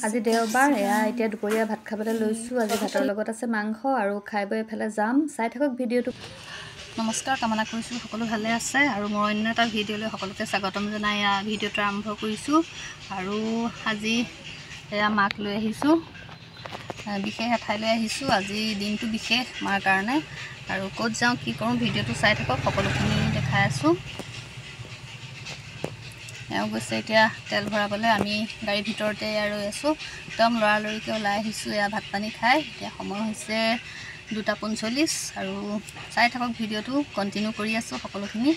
আজি দেওবাৰ, এয়া এতিয়া দুপৰীয়া ভাত খাবলৈ লৈছোঁ। আজি ভাতৰ লগত আছে মাংস আৰু খাই বৈ এফালে যাম। চাই থাকক ভিডিঅ'টো। নমস্কাৰ, কামনা কৰিছোঁ সকলো ভালে আছে। আৰু মোৰ অন্য এটা ভিডিঅ'লৈ সকলোকে স্বাগতম জনাই এয়া ভিডিঅ'টো আৰম্ভ কৰিছোঁ। আৰু আজি এয়া মাক লৈ আহিছোঁ, বিশেষ এঠাইলৈ আহিছোঁ। আজি দিনটো বিশেষ মাৰ কাৰণে। আৰু ক'ত যাওঁ কি কৰোঁ ভিডিঅ'টো চাই থাকক, সকলোখিনি দেখাই আছোঁ। এওঁ গৈছে এতিয়া তেল ভৰাবলৈ, আমি গাড়ীৰ ভিতৰতে এয়া ৰৈ আছোঁ। একদম লৰালৰিকৈ ওলাই আহিছোঁ এয়া ভাত পানী খাই। এতিয়া সময় হৈছে 2:45। আৰু চাই থাকক ভিডিঅ'টো, কণ্টিনিউ কৰি আছোঁ সকলোখিনি।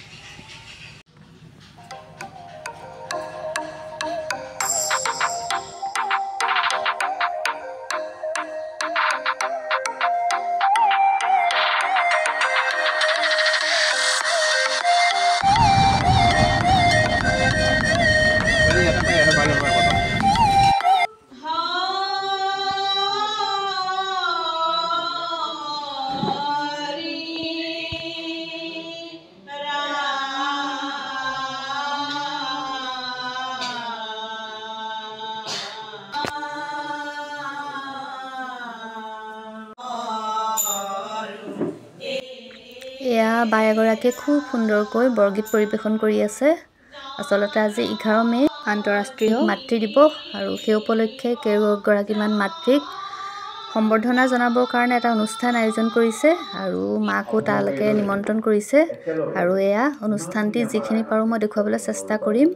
এয়া বাই এগৰাকীয়ে খুব সুন্দৰকৈ বৰগীত পৰিৱেশন কৰি আছে। আচলতে আজি 11 মে' আন্তঃৰাষ্ট্ৰীয় মাতৃ দিৱস আৰু সেই উপলক্ষে কেইগৰাকীমান মাতৃক সম্বৰ্ধনা জনাবৰ কাৰণে এটা অনুষ্ঠান আয়োজন কৰিছে আৰু মাকো তালৈকে নিমন্ত্ৰণ কৰিছে। আৰু এয়া অনুষ্ঠানটি যিখিনি পাৰোঁ মই দেখুৱাবলৈ চেষ্টা কৰিম।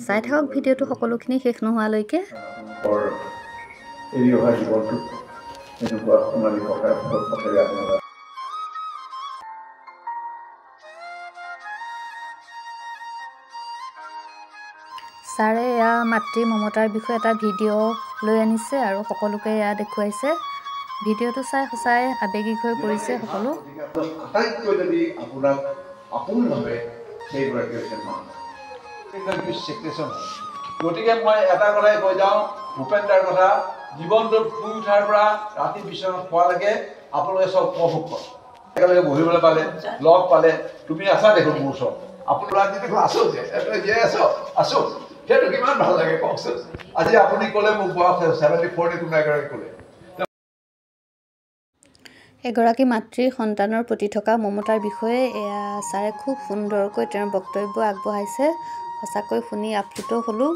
চাই থাকক ভিডিঅ'টো সকলোখিনি শেষ নোহোৱালৈকে। ছাৰে এয়া মাতৃ মমতাৰ বিষয়ে এটা ভিডিঅ' লৈ আনিছে আৰু সকলোকে এয়া দেখুৱাইছে। ভিডিঅ'টো চাই সঁচাই আৱেগিক হৈ পৰিছে সকলো। আটাইতকৈ যদি আপোনাক আপোন ভাবে সেইগৰাকী হৈছে মা। গতিকে মই এটা কথাই কৈ যাওঁ, ভূপেন দাৰ কথা, জীৱনটোত শুই উঠাৰ পৰা ৰাতি বিচনাত শোৱালৈকে আপোনালোকে চব উপভোগ কৰক। একেলগে বহিবলৈ পালে, লগ পালে, তুমি আছা দেখোন মোৰ ওচৰত, আপোনাৰ আজি দেখোন আছো যে জীয়াই আছ আছো, সেইটো কিমান ভাল লাগে কওকচোন। আজি আপুনি ক'লে মোক বয়স 74 নে কোনোবা এগৰাকী ক'লে। এগৰাকী মাতৃৰ সন্তানৰ প্ৰতি থকা মমতাৰ বিষয়ে এয়া ছাৰে খুব সুন্দৰকৈ তেওঁৰ বক্তব্য আগবঢ়াইছে। সঁচাকৈ শুনি আপ্লুত হ'লোঁ।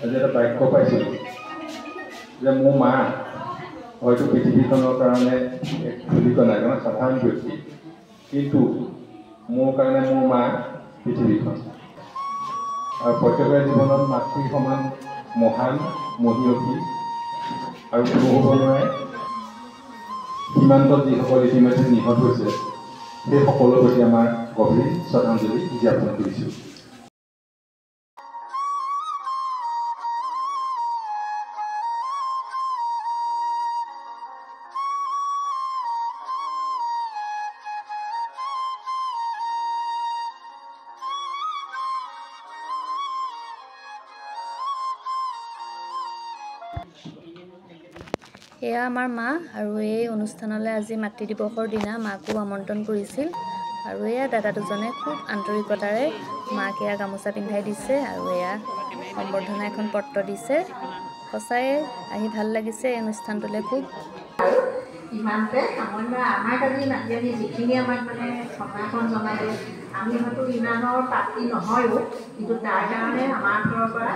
আজি এটা বাক্য পাইছিলোঁ যে মোৰ মা হয়তো পৃথিৱীখনৰ কাৰণে এক ধূলিকণা, এজন সাধাৰণ ব্যক্তি, কিন্তু মোৰ কাৰণে মোৰ মা পৃথিৱীখন। আৰু প্ৰত্যেকৰে জীৱনত মাতৃ সমান মহান মহীয়সী আৰু কোনো হ'ব নোৱাৰে। সীমান্তত যিসকল ইতিমধ্যে নিহত হৈছে সেই সকলৰ প্ৰতি আমাৰ গভীৰ শ্ৰদ্ধাঞ্জলি জ্ঞাপন কৰিছোঁ। এয়া আমাৰ মা। আৰু এই অনুষ্ঠানলৈ আজি মাতৃ দিৱসৰ দিনা মাকো আমন্ত্ৰণ কৰিছিল। আৰু এয়া দাদা দুজনে খুব আন্তৰিকতাৰে মাক এয়া গামোচা পিন্ধাই দিছে আৰু এয়া সম্বৰ্ধনা এখন পত্ৰ দিছে। সঁচাই আহি ভাল লাগিছে এই অনুষ্ঠানটোলৈ খুব। ইমানতে সামান্য আমাক আজি মাতি আনি যিখিনি আমাক মানে সম্ভাষণ জনালে, আমি হয়তো ইমানৰ প্ৰাপ্তি নহয়ো, কিন্তু তাৰ কাৰণে আমাৰ ঘৰৰ পৰা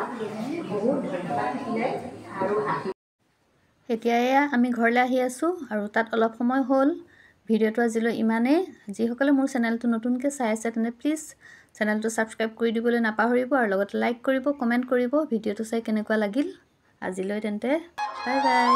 বহুত ধন্যবাদ থাকিলে। আৰু এতিয়া এয়া আমি ঘৰলৈ আহি আছোঁ আৰু তাত অলপ সময় হ'ল। ভিডিঅ'টো আজিলৈ ইমানেই। যিসকলে মোৰ চেনেলটো নতুনকৈ চাই আছে তেনে প্লিজ চেনেলটো ছাবস্ক্ৰাইব কৰি দিবলৈ নাপাহৰিব আৰু লগতে লাইক কৰিব, কমেণ্ট কৰিব ভিডিঅ'টো চাই কেনেকুৱা লাগিল। আজিলৈ তেন্তে বাই বাই।